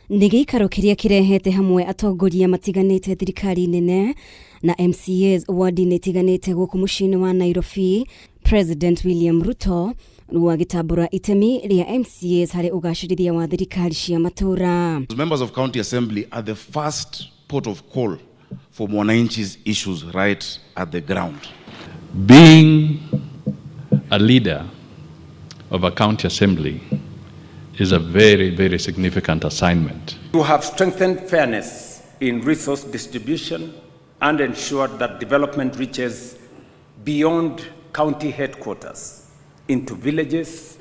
Nĩ gĩikaro kĩrĩa kĩrehete hamwe atongoria matiganĩte thirikari nene na MCAs ward-inĩ itiganĩte gũkũ mũciĩ-inĩ wa Nairobi. President William Ruto rĩu agĩtambũra itemi rĩa MCAs harĩ ũgacĩrithia wa thirikari cia matũũra. Members of County Assembly are the first port of call for mwananchi's issues right at the ground. Being a leader of a county assembly is a very, very significant assignment. You have strengthened fairness in resource distribution and ensured that development reaches beyond county headquarters into villages,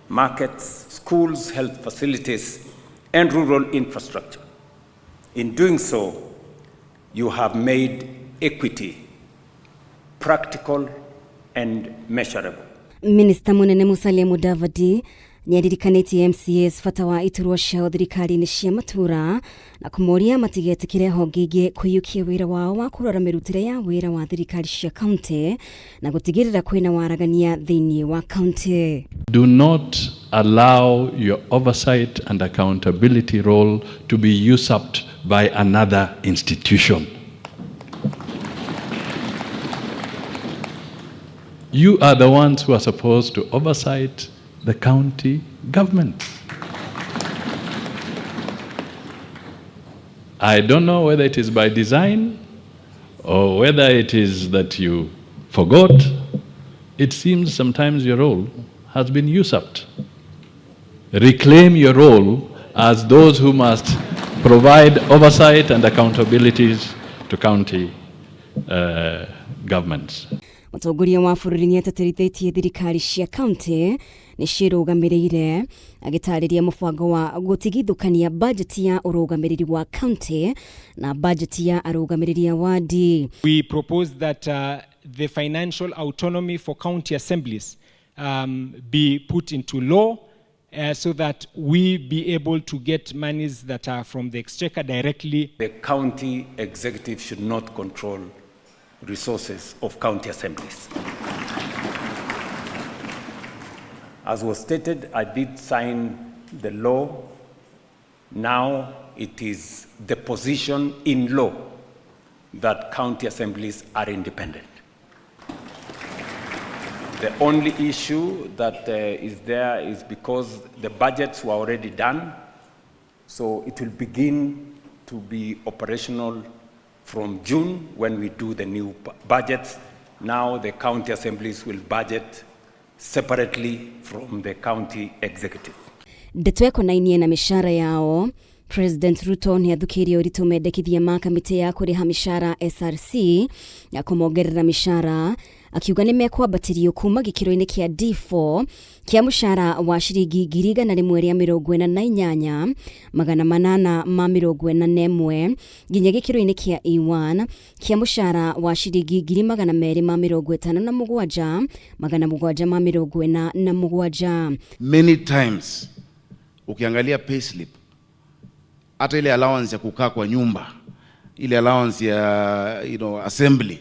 markets, schools, health facilities, and rural infrastructure. In doing so, you have made equity practical and measurable. Minista munene Musalia Mudavadi nĩaririkanĩtie MCAs bata wa iturwa ciao thirikari-inĩ cia matũũra na kũmoria matigetĩkĩre honge ingĩ kũiyũkia wĩra wao wa kũrora mĩrutĩre ya wĩra wa thirikari cia kaunti na gũtigĩrĩra kwĩna waragania thĩinĩ wa kaunti. Do not allow your oversight and accountability role to be usurped by another institution. You are the ones who are supposed to oversight the county government. I don't know whether it is by design or whether it is that you forgot. It seems sometimes your role has been usurped. Reclaim your role as those who must provide oversight and accountabilities to county governments. Mũtongoria wa bũrũri nĩ atatĩrithĩtie thirikari cia kaunti nĩ cirũgamĩrĩire agĩtarĩria mũbango wa gũtigithũkania bajeti ya ũrũgamĩrĩri wa kaunti na bajeti ya arũgamĩrĩri a wadi. We propose that the financial autonomy for county assemblies be put into law so that we be able to get monies that are from the exchequer directly. The county executive should not control resources of county assemblies. As was stated, I did sign the law. Now it is the position in law that county assemblies are independent. The only issue that is there is because the budgets were already done, so it will begin to be operational from June when we do the new budgets. Now the county assemblies will budget separately from the county executive. Ndeto ĩkonainie na mĩcara yao, President Ruto nĩ athukĩirie ũritũ mendekithia ma kamĩtĩ ya kũrĩha mĩcara SRC ya kũmongerera mĩcara, akiuga nĩ mekwambatĩrio kuma gĩkĩro-inĩ kĩa D4 kĩa mũcara wa ciringi ngiri igana rĩmwe rĩa mĩrongo ĩna na inyanya magana manana ma mĩrongo ĩna na ĩmwe nginya gĩkĩro-inĩ kĩa E1 kĩa mũcara wa ciringi ngiri magana merĩ ma mĩrongo ĩtano na mũgwanja magana mũgwanja ma mĩrongo ĩna na mũgwanja. Many times ukiangalia payslip, hata ile allowance ya kukaa kwa nyumba, ile allowance ya assembly,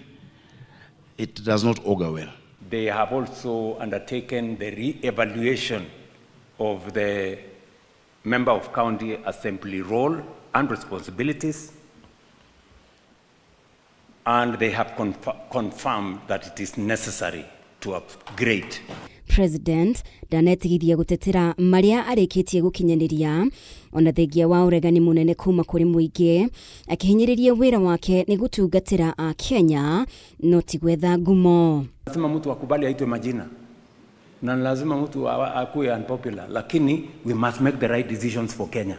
it does not augur well. They have also undertaken the re-evaluation of the member of county assembly role and responsibilities, and they have confirmed that it is necessary to upgrade. President ndanetigithia gutetera maria arikitie gukinyaniria ona thengia wa uregani munene kuma kuri muingi akihinyiriria wira wake ni gutungatira a Kenya no ti gwetha ngumo. Lazima mtu akubali aitwe majina na lazima mtu akuwe unpopular, lakini we must make the right decisions for Kenya.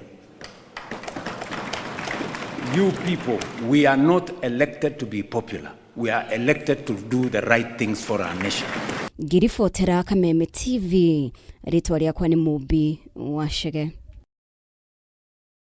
You people, we are not elected to be popular. We are elected to do the right things for our nation. Ngiribotera Kameme TV, rĩtwa rĩakwa nĩ Mũmbi wa Chege.